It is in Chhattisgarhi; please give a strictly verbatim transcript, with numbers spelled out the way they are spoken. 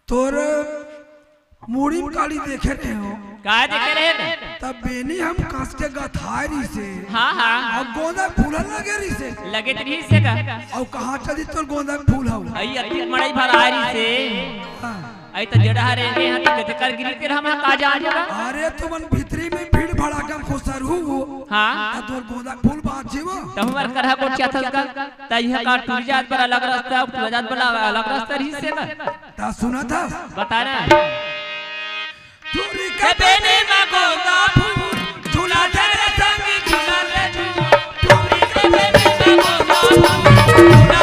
तोर मुड़ी म काली देखे रहे हो। का देखे रहे न? तब बेनी हम कस के गथाए रहिसे। हाँ, हाँ। अउ गोंदा फूलन लगे रहिसे। लगे त रहिसे का? अउ कहाँ चली तोर गोंदा फूल हव? अई अति मड़ई भर आ रहिसे। हाँ। अई त जड़ा हरे रे, हाँ, त गजकर गिरी तेर हम का जान लेगा? अरे, तुमन भीतरी में भीड़ भड़ाका म खुसरहू। हाँ। त तोर गोंदा फूल बाँच जीवो। त हमर करहा गोठिया थस का? त इहाँ का टूरी जात बर अलग रस्ता, टूरा जात बर अलग रस्ता रहिसे का? त सुनत हस? बता ना। टूरी के बेनी म गोंदा फूल, झूला झगड़ा संग झूला ले झूल। टूरी के बेनी म गोंदा फूल, झूला